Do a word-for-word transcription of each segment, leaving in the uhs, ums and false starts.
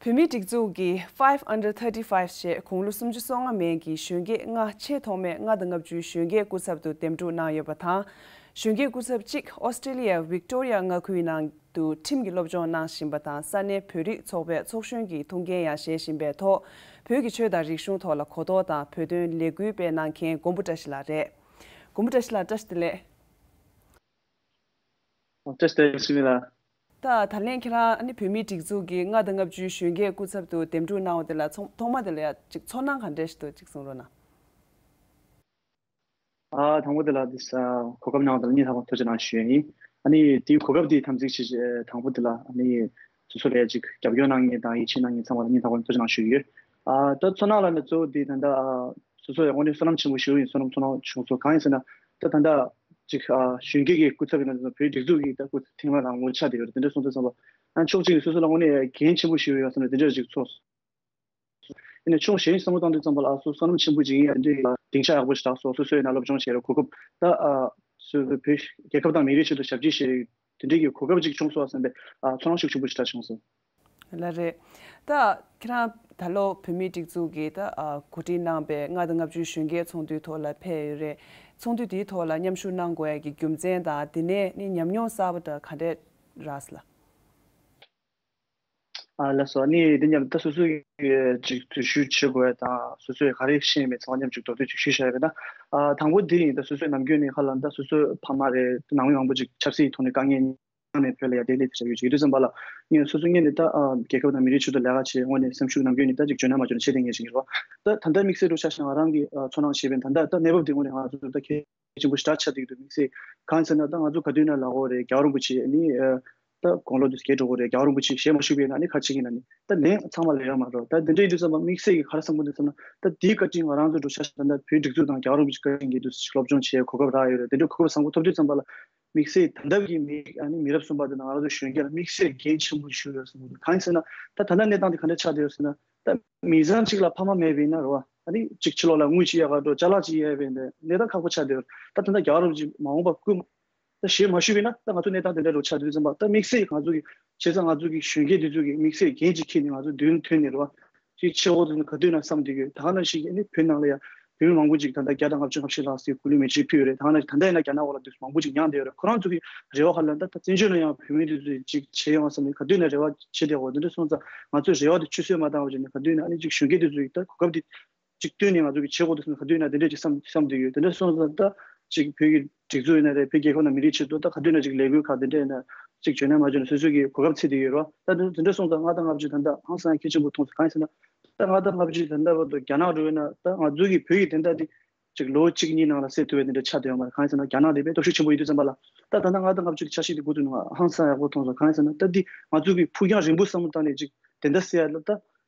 བོད་མིའི་སྒྲིག་འཛུགས་ཀྱི་Five Under Thirty-Five ཞེས་དགུང་ལོ་སུམ་ཅུ་སོ་ལྔ་མན་གྱི་གཞོན་སྐྱེས་ལྔ་ཆེས་ཐོག་མའི་ལྔ་དང་ལྔ་བཅུའི་གཞོན་སྐྱེས་སྐུ་ཚབ་ཏུ་འདེམས་སྒྲུག་གནང་ཡོད་པ་དང་། གཞོན་སྐྱེས་སྐུ་ཚབ་གཅིག་ཨོ་སི་ཀྲི་ལི་ཡའི་ཝིག་ཏོ་རི་ཡ་མངའ་ཁུལ་ནང་དུ་ཁྲིམས་ཀྱི་སློབ་སྦྱོང་གནང་བཞིན་པ་དང་། ས་གནས་བོད་རིགས་ཚོགས་པའི་ཚོགས་གཞོན་གྱི་ཐུགས་འགན་ཡང་བཞེས་བཞིན་པའི་ཐོག་བོད་ཀྱི་ཆོས་དང་རིག་གཞུང་ཐོག་ལ་གོ་རྟོགས་དང་བོད་དོན་ལས་འགུལ་སྤེལ་གནང་མཁན་མགོན་པོ་བཀྲ་ཤིས་ལགས་རེད། མགོན་པོ་བཀྲ་ཤིས་ལགས། བཀྲ་ཤིས་བདེ་ལེགས། བཀྲ་ཤིས་བདེ་ལེགས་ལགས། ད་ད་ལན་ཁྱེད་རང་ཨ་ནི་བོད་མིའི་སྒྲིག་འཛུགས་ཀྱི་ལྔ་དང་ལྔ་བཅུའི་གཞོན་སྐྱེས་སྐུ་ཚབ་ཏུ་འདེམས་སྒྲུག་གནང་བ་དེ་ལ་ཚོང་ཐོག་མ་དེ་ལ་ཡ་ཅིག་ཚོར་སྣང་ག་འདྲས་ཞིག་འདུག་ཅིག་གསུང་རོགས་གནང་། ཨ་དང་པོ་དེ་ལ་འདི་ས་གོ་སྐབས་གནང་བ་དང་སྙིང་ཐག་པ་ཐུགས་རྗེ་གནང་ཞུ་ཡ་ཡིན། ཨ་ནི་དེའི་གོ་སྐབས་དེ་དམ་ཚིག་ཞིག་དང་པོ་དེ་ལ་ཨ་ནི་སོ་སོ་ལ་ཡ་ཅིག་རྒྱབ་སྐྱོར་གནང་མཁན་དང་ཡིད་ཆེས་གནང་མཁན་ཚང་མ་ལ་སྙིང་ཐག་པ་ནས་ཐུགས་རྗེ་གནང་ཞུ་ཡི་ཡོད། ཨ་ད་ཚོར་སྣང་ལ་ནི་གཙོ་བོ་དེ་ད་ལྟ་ཨ་སོ་སོ་ཡ་དངོས་གནས་བསོད་ནམས་ཆེན་པོ་ཞིག་ཡིན་བསོད་ནམས་ཚོར་སྣང་བྱུང་སོང་། གང་ཡིན་ཟེར་ན་ད་ད་ལྟ་ཅིག་ཨ་གཞོན་སྐྱེས་ཀྱི་སྐུ་ཚབ་ཡིན་ན་བོད་སྒྲིག་འཛུགས་ཀྱི་ད་སྐུ་ཚབ་ཐེངས་མ་རང་ངོ་ཆགས་བསྡད་ཡོད་རེད། དེ་འདྲ་སོང་དུས་ཙམ་པ་ཨ་ཕྱོགས་གཅིག་ནས་སོ་སོ་ལ་དངོས་གནས་འགན་ཆེན་པོ་ཞིག་ཡོད་ཡ་བསམ་ནས་དེ་འདྲ་ཅིག་ཚོར་སོང་། ཡིན་ན་ཕྱོགས་གཞན་བསམ་བློ་བཏང་དུས་ཙམ་པ་ལ་ཨ་སོ་བསོད་ནམས་ཆེན་པོ་ཅིག་ཡིན་ཡ་འདི་སྡིངས་ཆ་ཡག་པོ་ཞིག་རག་སོང་། སོ་སོའི་ནང་སློབ་སྦྱོང་བྱས་རེད། གོ་སྐབས་ད་ཨ་སོ་སོའི་བོད་རྒྱལ་ཁབ་དང་མི་རིགས་ཆེད་དུ་ཞབས་ཕྱི་བྱེད་དེ་འདྲའི་གི་གོ་སྐབས་ཅིག་བྱུང་སོང་བསམ་པའི་ཨ་ཚོར་སྣང་ཤུགས་ཆེན་པོ་ཞིག་འདྲ་བྱུང་སོང་། ལགས་རེད། ད་ཁྱེད་རང་ད་ལོ་བོད་མིའི་སྒྲིག་འཛུགས་ཀྱིས་ད་ཨ་གོ་སྒྲིག་གནང་པའི་ལྔ་དང་ལྔ་བཅུའི་གཞོན་སྐྱེས་ཚོགས་འདུའི་ཐོག་ལ་ཕེབས་ཡོད་རེད། ཚོགས་འདུ་དེའི་ཐོག་ལ་མཉམ་ཞུགས་གནང་དགོས་ཡ་གི་རྒྱུ་མཚན་དང་དེ་ནས་ནི་ཉམས་མྱོང་གསར་པ་འདྲ་ག་འདྲས་རག་སོང་ལགས། ཨ་ལགས་སོ། ཨ་ནི་འདི་མཉམ་ད་སོ་སོའི་ཅིག་འཛུལ་ཞུགས་བྱེད་དགོས་ཡ་དང་སོ་སོས་ག་རེ་ཤེས་མེད་ཚང་མ་མཉམ་ཅིག་མདོར་བསྡུས་ཅིག་ཞུས་བཞག་ཡོད་ན། ཨ་དང་པོ་འདི་ཡིན། ད་སོ་སོའི་ནམ་རྒྱུན་ནས་ཁ་ལ་ད་སོ་སོའི་ཕ་མ་རེད། ནང་མི་མང་པོ་ཅིག་ཆབ་སྲིད་ཀྱི་ཐོག་ནས་དཀའ་ངལ་མྱངས་ནས་བོད་ལ་ཡར་བསྡད་སླེབས་བྱས་ཡོད་ཅིག་ཡོད་དུས་ཙམ་པ་ལ་ངས་སོ་སོ་ངོས་ནས་ད་ཨ་རྒྱལ་ཁབ་དང་མི་རིགས་ཆེད་དུ་ལས་ཀ་བྱེད་དངོས་ནས་སེམས་ཤུགས་ནམ་རྒྱུན་ནས་ད་ཅིག་འཇོན་ན་མ་འཇོན་ན་བྱེད་བསྡད་མཁན་ཞིག་ཡིན་རོ། ད་ད་ལྟ་དམིགས་བསལ་དུ་ཆ་བཞག་ང་རང་གི་ཨ་ཚོར་སྣང་བྱས་པའི་ད་ལྟ་ད་གནས་བབ་འདི་དངོས་གནས་ང་ཚོ་ད་གལ་ཆེན་པོ་ཞེ་དྲག་ཆགས་བསྡད་ཀྱི་འདུག་དམིགས་བསལ་གང་ཟེར་ན་ད་ང་ཚོ་ག་དུས་ན་ལབ་དགོས་རེད། རྒྱལ་བ་རིན་པོ་ཆེ་ནི་ཨ་ད་དགུང་ལོ་འདི་བརྒྱད་འགྲོ་གི་རེད། རྒྱལ་བ་རིན་པོ་ཆེ་ཞལ་མ་བཞུགས་པ་ཡིན་ན་ནི་ཁ་ཕྱེ་གི་ཡིན་ན་ནི་ད་ལན་ཚང་མ་ལབ་ཡོད་མ་རེད། ད་འདི་འདྲ་ཡིན་དུས་ཙམ་པ་དམིགས་བསལ་གྱི་ག་རེ་བསམ་གྱི་འདུག་ཟེར་ན་ད་དེའི་བཀའ་དྲིན་ང་རང་ཚོ་འགྲོ་ཆ་ཞིག་ད་ལྟ་བོད་སྒྲིག་འཛུགས་དང་རྒྱལ་བ་རིན་པོ་ཆེ་བཀའ་དྲིན་གྱིས་འདུག་སློབ་སྦྱོང་བྱེད་གོ་སྐབས་རག་ཡོད་རེད། དེ་འདྲའི་གོ་སྐབས་བཟང་པོ་ཐོབ་དུས་ཙམ་པ་ལ་དམིགས་བསལ་ད་ལྟ་གི་མི་ཨ་ནི་མི་རབས་གསུམ་པ་དེ་དང་ང་རང་ཚོ་གཞོན་སྐྱེས་ལ་དམིགས་བསལ་འགན་ཆེན་པོ་ཞིག་ཡོད་བསམ་གྱི་འདུག་གང་ཡིན་ཟེར་ན་ད་ད་ལྟ་གནས་སྟངས་དེ་ག་འདྲ་ཆགས་བསྡད་ཡོད་ཟེར་ན། ད་མི་ཚང་གཅིག་ལ་ཕ་མ་མེད་པ་ཡིན་ན་རེད་བ། ཨ་ནི་གཅིག་ཕྱི་ལོགས་ལ་དངུལ་ཅིག་གཡར་ག་འགྲོ་ཅ་ལག་ཅིག་གཡར་བས་འདི་གནས་སྟངས་ཁག་པོ་ཆགས་བསྡད་ཡོད། ད་ད་ལྟ་རྒྱལ་བ་རིན་པོ་ཆེ་མ་འོངས་པ་སྐུ་ད་ཞེ་མ་ཞུས་པ་ཡིན་ན་ད་ང་ཚོ་གནས་སྟངས་དེ་འདྲ་རུ་ཆགས་བསྡད་ཙམ་པ་ད་དམིགས་བསལ་ང་ཚོ་གི་བྱས་ཙང་ང་ཚོ་གི་གཞོན་སྐྱེས་འདི་ཚོ་གི་དམིགས་བསལ་འགན་ཅིག་འཁྱེར་ནས་ང་ཚོ་མདུན་ཐོན་ནས་རེད་བ། ཅིག་ཆེ་བོ་དེ་ཚོ་ག་དུས་ན་བསམ་བསྡད་ཡོད། ད་ག་ནང་བཞིན་གྱི་ཨ་ནི་བོད་ནང་ལ་ཡང་བོད་མི་མང་པོ་ཅིག་ད་ལྟ་བརྒྱ་དང་ལྔ་བཅུ་ང་བཞི་ལྷག་ཙམ་སྐུ་ལུས་མེ་མཆོད་ཕུལ་ཡོད་རེད། ད་ག་ནང་ད་ལྟ་ཡིན་ན་རྒྱ་ནག་འོག་ལ་འདུག་མང་པོ་ཅིག་མྱངས་བསྡད་ཡོད་རེད། ཁོ་རང་ཚོ་གི་རེ་བ་ཧ་ལམ་ད་ད་བཙན་བྱོལ་ནང་ཡང་བོད་མི་འདི་ཚོས་ཅིག་བྱེད་ཡོང་བསམ་ནས་ག་དུས་ན་རེ་བ་བྱེད་བསྡད་ཡོད། འདི་འདྲ་སོང་ཙང་ང་ཚོས་རེ་བ་དེ་ཆུད་ཟོས་མ་བཏང་བ་བྱས་ནས་ག་དུས་ན་ཨ་ནི་ཅིག་གཞོན་སྐྱེས་འདི་ཚོ་ཡི་ད་གོ་སྐབས་འདི་ཅིག་བཏོན་ནས་ང་ཚོ་གི་བྱེད་དགོས་འདུག་བསམ་ནས་ག་དུས་ན་དེ་འདྲ་ཅིག་བསམ་བསམ་བསྡད་ཡོད། དེ་འདྲ་སོང་ཙང་ད་ཅིག་བོད་ཀྱི་སྒྲིག་འཛུགས་ཡིན་ན་རེད། བོད་རྒྱལ་ཁབ་ནང་མི་རིགས་ཆེད་དུ་ད་ག་དུས་ན་ཅིག་ལས་འགུལ་ཁག་དེ་འདྲ་ཡིན་ན་ཅིག་འཇོན་ན་མ་འཇོན་ན་སོ་སོ་གི་གོ་སྐབས་འཚོལ་བསྡད་ཡོད་རེད་བ། ད་དེ་འདྲ་སོང་ཙང་ང་དང་ང་བཅས་ད་ལྟ་ཧང་སང་ཡང་གལ་ཆེན་པོ་མཐོང་སོང་། གང་ཡིན་ཟེར་ན་ད་ང་དང་ང་བཅས་ད་ལྟ་བར་དུ་རྒྱ་ནག་འགྲོ་ཡོད་ན་ད་ང་ཚོ་གི་བོད་ཀྱི་དེ་འདྲ་དེ་ཅིག་ལོ་གཅིག་གཉིས་ནང་ལ་སེལ་ཐུབ་པའི་དེ་འདྲ་ཆགས་བསྡད་ཡོད་མ་རེད། གང་ཡིན་ཟེར་ན་རྒྱ་ནག་དེ་དཔེ་སྟོབས་ཤུགས་ཆེན་པོ་ཡིན་དུས་ཙམ་པ་ལ་ད་ད་ལྟ་ང་དང་ང་བཅས་ཀྱི་འཆར་གཞི་དེ་འགོ་བཙུགས་ནས་ཧང་སང་ཡག་པོ་མཐོང་སོང་། གང་ཡིན་ཟེར་ན་ད་འདི་ང་ཚོ་གི་ཕུགས་རྒྱང་རིང་པོ་བསམ་བློ་བཏང་ནས་ཅིག་དེ་འདྲ་སེལ་ཡ་ལ་ད་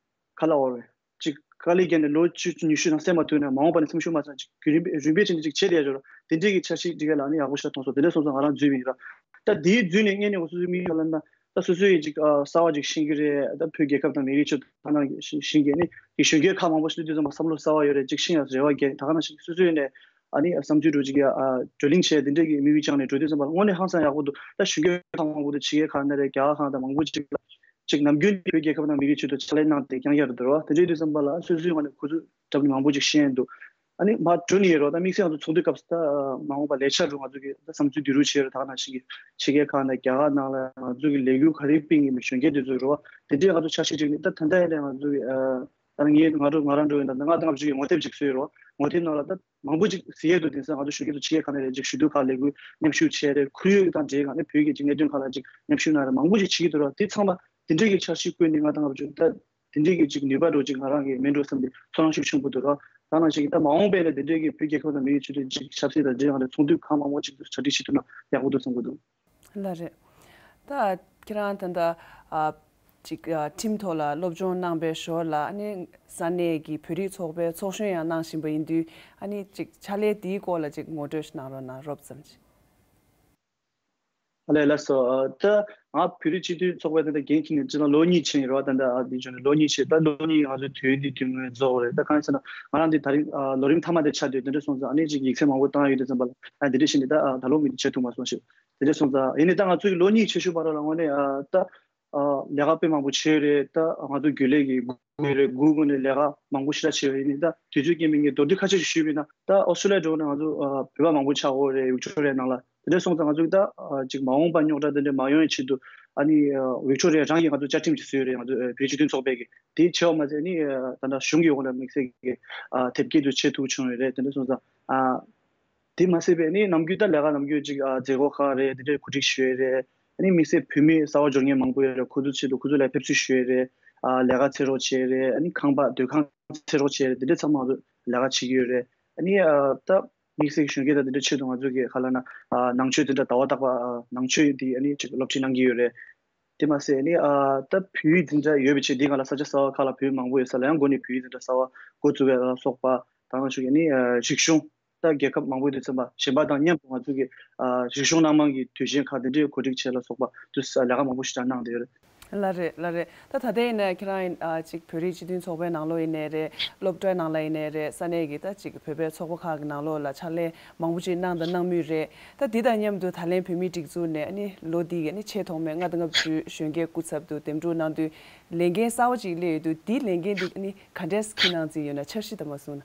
ག་ལ་འོར་བས། ཅིག་དཀའ་ལས་བརྒྱབ་ནས་ལོ་བཅུ་ཉི་ཤུ་ནང་སེལ་མ་ཐུབ་ན་མ་འོངས་པ་ནས་སེམས་ཤུགས་མ་ཚང་ཅིག་རྒྱུན་རིང་རིམ་པས་བྱས་ནས་ཅིག་བྱེད་བསྡད་ཡ་འཇོག་རོགས། དེ་འདྲས་ཀྱི་འཆར་གཞི་སྒྲིག་ཡ་ལ་ནི་ཡག་པོ་ཞིག་མཐོང་སོང་། དེ་འདྲས་སོང་ཙང་ང་རང་འཛུལ་བ་ཡིན་ར། ད་དེའི་འཛུལ་ནས་སྔོན་ནས་འོ་སོ་སོའི་མིག་ཡོད་ལ་ན་ད་སོ་སོའི་ཅིག་ཨ་གསར་བ་ཅིག་ཤེས་ཀྱི་རེད། ད་བོད་རྒྱལ་ཁབ་དང་མི་རིགས་ཆེད་དུ་ད་ནང་ཤེས་ཀྱི་ནི་ཀྱི་གཞོན་སྐྱེས་ཁག་མང་པོ་ཞིག་འདུག་དུས་ཙམ་པ་བསམ་བློ་གསར་བ་ཡོད་རེད། ཅིག་ཤེས་ཡ་རེ་བ་རྒྱས། ད་ག་ནང་བཞིན་སོ་སོའི་ནས་ཨ་ནི་བསམ་ཚུལ་འགྲོ་ཅིག་ཡ་ཨ་བགྲོ་གླེང་བྱས་དེ་འདྲས་ཀྱི་དམིགས་ཡུལ་བཅངས་ནས་འགྲོ་དུས་ཙམ་པ་དངོས་གནས་ཧང་སང་ཡག་པོ་འདུག་ད་གཞོན་སྐྱེས་ཁག་མང་པོ་འདུག་ཕྱི་རྒྱལ་ཁག་ནས་རེད། རྒྱ་གར་ཁག་དང་མང་པོ་ཅིག་ལ་ཅིག་ནམ་རྒྱུན་བོད་རྒྱལ་ཁབ་དང་མི་རིགས་ཆེད་དུ་ཕྱག་ལས་གནང་སྟེ་རྐྱང་རྐྱང་རེད་འདུག་ར། དེ་འདྲའི་དུས་ཙམ་པ་ལ་སོ་སོའི་ངོས་ནས་ཁོ་ཚོ་འདྲ་མི་མང་པོ་ཅིག་ཤེས་ཡོན་འདུག་ཨ་ནི་མར་འགྲོ་ནི་ཡོད་རོགས། ད་དམིགས་བསལ་ང་ཚོ་ཚོགས་འདུའི་སྐབས་སུ་ད་མ་འོངས་པ་ལས་འཆར་རུ་ང་ཚོ་གི་ད་བསམ་ཚུལ་བསྡུ་རུབ་བྱེད་རོགས། ད་ག་ནང་བཞིན་གྱི་ཕྱི་རྒྱལ་ཁག་ནས་རྒྱ་གར་ནང་ལ་ང་ཚོ་གི་ལས་འགུལ་ག་རེ་སྤེལ་ངེས་མེད་གཞོན་སྐྱེས་དེ་ཚོ་རོགས། དེ་འདྲའི་ང་ཚོ་འཆར་གཞི་བསྒྲིགས་ནས་ད་ད་ལྟ་ཡིན་ན་ང་ཚོ་གི་ཨ་ད་ངས་ང་རང་ང་རང་འགྲོ་ཡིན། ད་ང་དང་ང་བཅས་ཀྱི་ངོ་དེབ་ཅིག་བཟོས་རོགས། ངོ་དེབ་ནང་ལ་ད་མང་པོ་ཅིག་གཟིགས་ཡས་འདུག་དེང་སང་ང་ཚོ་གཞོན་སྐྱེས་ཚོ་ཕྱི་རྒྱལ་ཁག་ནས་རེད། ཅིག་ཞུ་གཏུག་ཁག་ལས་འགུལ་མཉམ་ཞུགས་བྱས་རེད། ཁོར་ཡུག་དང་འབྲེལ་གང་ནས་བོད་ཀྱི་ཅིག་གནད་དོན་ཁག་ལ་ཅིག་མཉམ་ཞུགས་གནང་རེད། མང་པོ་ཅིག་བྱེད་ཀྱི་འདུག་ར། དེ་ཚང་མ་དེ་འདྲའི་གི་འཆར་གཞི་བཀོད་ནས་ང་དང་ང་བཅས་ད་དེ་འདྲའི་གི་ཅིག་ནུས་པ་འགྲོ་ཅིག་ང་རང་གི་མེད་འགྲོ་བསམ་པའི་ཚོར་སྣང་ཤུགས་ཆེན་པོ་འདུག་ར། ད་ནང་བཞིན་གྱི་ད་མ་འོངས་པའི་ལ་དེ་འདྲའི་གི་བོད་རྒྱལ་ཁབ་དང་མི་རིགས་ཆེད་དུ་ཅིག་ཆབ་སྲིད་དང་འབྲེལ་ཡོད་ཚོགས་འདུ་གང་མང་མང་ཅིག་གྲ་སྒྲིག་བྱེད་ཐུབ་ན་ཡག་པོ་འདུག་བསམ་གྱི་འདུག་ལགས་རེད། ད་ཁྱེད་རང་ད་ལྟ་ཨ་ཅིག་ཨ་ཁྲིམས་ཐོག་ལ་སློབ་སྦྱོང་གནང་པའི་ཞོར་ལ་ཨ་ནི་ས་གནས་ཀྱི་བོད་རིགས་ཚོགས་པའི་ཚོགས་གཞོན་ཡང་གནང་བཞིན་པ་ཡིན་དུས་ཨ་ནི་ཅིག་ཕྱག་ལས་དེའི་སྐོར་ལ་ཅིག་ངོ་སྤྲོད་ཞིག་གནང་རོགས་གནང་། རོབ་ཙམ་ཅིག་ཨ་ལས་ལགས་སོ། ཨ་ད་ང་བོད་རིགས་སྤྱི་མཐུན་ཚོགས་པའི་ད་ལྟ་འགན་འཁྱེར་ནས་སྤྱི་ལོ་ལོ་གཉིས་ཕྱིན་ཡོད་རེད་བ། ད་ལྟ་ཨ་འདི་བྱུང་ནས་ལོ་གཉིས་ཕྱིན། ད་ལོ་གཉིས་ང་ཚོའི་དུས་ཡུན་འདི་དུས་ངོས་རྫོགས་རེད། ད་གང་ཡིན་ཟེར་ན་ང་རང་འདི་ད་རིང་ཨ་ལོ་རིམ་མཐའ་མ་དེ་ཆགས་དུས་དེ་འདྲ་སོང་ཙང་ཨ་ནི་ཅིག་ཡིག་ཚད་མང་པོ་བཏང་ཡོད་དུས་ཙམ་པ་ལ་ཨ་འདི་འདྲ་བྱས་ནས་ད་ཨ་ད་ལོ་མི་འདི་བྱེད་ཐུབ་མ་སོང་ཞེས་དེ་འདྲ་སོང་ཙང་ཡིན་ནའི་ད་ང་ཚོའི་ལོ་གཉིས་ཕྱིན་ཤུལ་བར་ལ་དངོས་གནས་ཨ་ད། ཨ་ལས་ཀ་དཔེ་མང་པོ་བྱས་ཡོད་རེད། ད་ང་ཚོ་རྒྱུན་ལས་ཀྱི་སྒོ་རེད། སྒོ་སྒོ་ནས་ལས་ཀ་མང་པོ་ཞེ་དྲག་བྱས་ཡོད་ཡིན་ནི། ད་དུས་ཚོད་རྐྱེན་པས་ངས་མདོར་བསྡུས་ཁ་ཤས་ཤིག་ཞུས་པ་ཡིན་ན། ད་ཨོ་སི་ཀྲོ་ལི་ཡ་འགྲོ་ན་ང་ཚོ་ཨ་བོད་པ་མང་པོ་ཆགས་ཀྱི་ཡོད་རེད། ཝིག་ཊོ་རི་ཡ་ནང་ལ། དེ་འདྲ་སོང་ཙང་ང་ཚོ་ད་ཨ་ཅིག་མ་འོངས་པ་རྙོག་དྲ་དེ་འདྲ་མ་ཡོང་བའི་ཆེད་དུ། ཨ་ནི་ཨ་ཝིག་ཊོ་རི་ཡ་རང་གིས་ང་ཚོ་བཅའ་ཁྲིམས་ཅིག་བཟོས་ཡོད་རེད། ང་ཚོ་ཨ་བོད་རིགས་སྤྱི་མཐུན་ཚོགས་པའི་གི། དེ་བྱས་པ་མ་ཟད་ནི་ཨ་ད་ལྟ་གཞུང་གི་འོག་ལ་དམིགས་བསལ་གྱི་ཨ་དེབ་སྐྱེལ་དུ་ཆེད་ཐུག་བྱུང་ཡོད་རེད། དེ་འདྲ་སོང་ཙང་ཨ་དེ་མ་ཟད་པའི་ནི་ནམ་རྒྱུན་ད་ལས་ཀ་ནམ་རྒྱུན་ཅིག་ཨ་མཛད་སྒོ་ཁག་རེད། དེ་འདྲའི་གོ་སྒྲིག་ཞུ་ཡས་རེད། ཨ་ནི་དམིགས་བསལ་བོད་མི་གསར་པ་འབྱོར་མཁན་མང་པོ་ཡོད་རེད། ཁོ་ཚོའི་ཆེད་དུ་ཁོ་ཚོ་ལ་ཕེབས་བསུ་ཞུ་ཡས་རེད། ཨ་ལས་ཀ་འཚོལ་རོགས་བྱེད་ཡས་རེད། ཨ་ནི་ཁང་པ་སྡོད་ཁང་འཚོལ་རོགས་བྱེད་ཡས་རེད། དེ་འདྲ་ཚང་མ་ང་ཚོ་ལས་ཀ་བྱེད་ཀྱི་ཡོད་རེད། ཨ་ནི་ཨ་ད་དམིགས་བསལ་གཞོན་སྐྱེས་དང་དེ་འདྲའི་ཆེད་དུ་ང་ཚོ་གི་ག་ལབ་ན་ཨ་ནང་ཆོས་འཛིན་གྲྭ་ཟླ་བ་རྟག་པ་ཨ་ནང་ཆོས་འདི་ཨ་ནི་ཅིག་སློབ་ཁྲིད་གནང་གི་ཡོད་རེད། དེ་མ་ཟད་ནི་ཨ་ད་བོད་ཡིག་འཛིན་གྲྭ་ཡོད་པའི་ཆེད་འདི་ག་ལ་ས་ཆ་གསར་པ་ཁག་ལ་བོད་མང་པོ་ཡོད་ས་ལ་ཡང་འགོ་ནས་བོད་ཡིག་འཛིན་གྲྭ་གསར་པ་འགོ་བཙུགས་པ་ལ་སོགས་པ། ད་ང་ཚོ་གི་ནི་ཨ་རིག་གཞུང་། ད་རྒྱལ་ཁབ་མང་པོའི་དུས་ཚོད་པ་གཞན་པ་དང་མཉམ་དུ་ང་ཚོ་གི་ཨ་རིག་གཞུང་སྣ་མང་གི་དུས་ཆེན་ཁག་དེ་འདྲའི་གོ་སྒྲིག་བྱས་ལ་སོགས་པ་དུས་ལས་ཀ་མང་པོ་ཞིག་ཀྱང་གནང་བསྡད་ཡོད་རེད། ལགས་རེད། ལགས་རེད། ད་ད་ལྟ་ཡིན་ན་ཁྱེད་རང་ཡིན་ཨ་ཅིག་བོད་རིགས་སྤྱི་མཐུན་ཚོགས་པའི་ནང་ལོགས་ཡིན་ནའི་རེད། སློབ་གྲྭའི་ནང་ལ་ཡིན་ནའི་རེད། ས་གནས་ཀྱི་ད་ཅིག་བོད་པའི་ཚོགས་པ་ཁག་གི་ནང་ལོགས་ལ་ཕྱག་ལས་མང་པོ་ཅིག་གནང་དང་གནང་མུས་རེད། ད་འདི་དང་མཉམ་དུ་ད་ལན་བོད་མིའི་སྒྲིག་འཛུགས་ནས་ཨ་ནི་ལོ་འདི་གི་ཨ་ནི་ཆེས་ཐོག་མའི་ལྔ་དང་ལྔ་བཅུ་གཞོན་སྐྱེས་སྐུ་ཚབ་ཏུ་འདེམས་སྒྲུག་གནང་དུས་ལས་འགན་གསར་པ་ཅིག་སླེབས་ཡོད་དུས། འདིའི་ལས་འགན་འདི་ཨ་ནི་ག་འདྲས་འཁྱེར་གནང་རྩིས་ཡོད་ན་འཆར་གཞི་དང་མ་གསུངས་ན།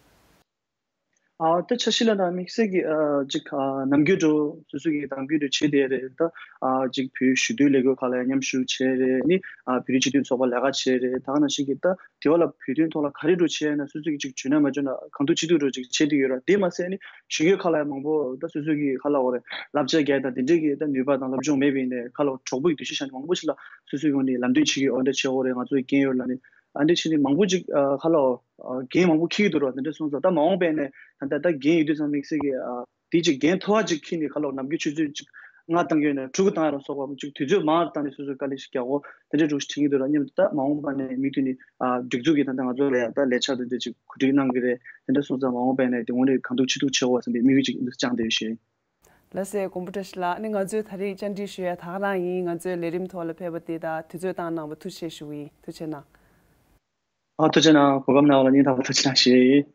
ཨ་ད་འཆར་གཞི་ལ་ན་དམིགས་བསལ་གྱི་ཨ་ཅིག་ཨ་ནམ་རྒྱུན་དུ་སོ་སོ་གི་གདམ་རྒྱུད་དུ་བྱེད་བསྡད་རེད། ད་ཨ་ཅིག་བོད་ཞི་བདེའི་ལས་འགུལ་ཁག་ལ་མཉམ་ཞུགས་བྱས་རེད། ནི་ཨ་བོད་རིགས་སྤྱི་མཐུན་ཚོགས་པ་ལས་ཀ་བྱས་རེད། ད་ག་ནང་བཞིན་གྱི་ད་དེ་བ་ལ་བོད་དོན་ཐོག་ལ་ག་རེ་འགྲོ་བྱས་ན་སོ་སོ་གི་ཅིག་འཇོན་ན་མ་འཇོན་ན་གང་ཐུབ་ཅི་ཐུབ་འགྲོ་ཅིག་བྱེད་བསྡད་ཡོད་ར། དེ་མ་ཟད་ནི་གཞོན་སྐྱེས་ཁག་ལ་མང་པོ་ད་སོ་སོ་གི་ཁ་ལ་འོ་རེད་བསླབ་བྱ་རྒྱག་དང་དེ་འདྲས་ཀྱི་ད་ནུས་པ་དང་སློབ་སྦྱོང་མེད་པ་ཡིན་ནའི་ཁ་ལ་གྲོགས་པོ་ཡི་འདུ་ཤེས་བཞག་ནས་མང་པོ་ཞིག་ལ་སོ་སོའི་ངོས་ནས་ལམ་སྟོན་བྱེད་ཀྱི་འོ་འདྲ་བྱེད་འོ་རེད། ང་ཚོའི་འགན་ཡོད་ལ་ནི། ཨ་འདྲ་བྱས་ནས་མང་པོ་ཅིག་ཨ་ཁ་ལ་ཨ་འགན་མང་པོ་འཁྱེར་གྱི་འདུག་ར། དེ་འདྲ་སོང་ཙང་ད་མ་འོངས་པ་ཡིན་ནའི་ད་ལྟ་ད་འགན་ཡོད་དུས་ཙང་དམིགས་བསལ་གྱི་ཨ་དེ་ཅིག་འགན་མཐོ་བ་ཅིག་འཁྱེར་ནས་ཁ་ལ་ནམ་རྒྱུན་ཆུ་ཚོད་ཅིག་ལྔ་བཏང་གི་ཡོད་ན་དྲུག་བཏང་ཡ་ལ་སོགས་པ་ཅིག་དུས་ཚོད་མང་བཏང་ནས་སོ་སོའི་དཀའ་ལས་ཤིག་རྒྱག་འོ། དེ་འདྲའི་འགྲོ་ཞིག་དྲན་གྱི་འདུག་ར། སྙམ་དུ་ད་མ་འོངས་པ་ནས་མུ་མཐུད་ནས་ཨ་སྒྲིག་འཛུགས་ཀྱིས་ད་ལྟ་ང་ཚོ་ལ་ཡང་ད་ལས་འཆར་དེ་འདྲ་ཅིག་གོ་སྒྲིག་གནང་གི་རེད། དེ་འདྲ་སོང་ཙང་མ་འོངས་པ་ཡིན་ནའི་དེ་ངོས་ནས་གང་ཐུབ་ཅི་ཐུབ་བྱེད་འོ་བསམ་པའི་དམིགས་ཡུལ་ཅིག་འདུག་བཅངས་བསྡད་ཡོད་ཞེས། ལགས་སེ། མགོན་པོ་བཀྲ་ཤིས་ལགས། ཨ་ནི་ང་ཚོས་ད་རེས་བཅར་འདྲི་ཞུ་ཡ་ད་ག་རང་ཡིན། ང་ཚོའི་ལས་རིམ་ཐོག་ལ་ཕེབས་པ་དེ་དང་དུས་ཚོད་བཏང་གནང་བ་ཐུགས་རྗེ་ཆེ་ཞུ་གི་ཡིན། ཐུགས་རྗེ་གནང་། ཨ་ཐུགས་རྗེ་གནང་། གོ་སྐབས་གནང་བ་ལ་སྙིང་ཐག་པ་ཐུགས་རྗེ་གནང་ཞུ་ཡི་ཡིན།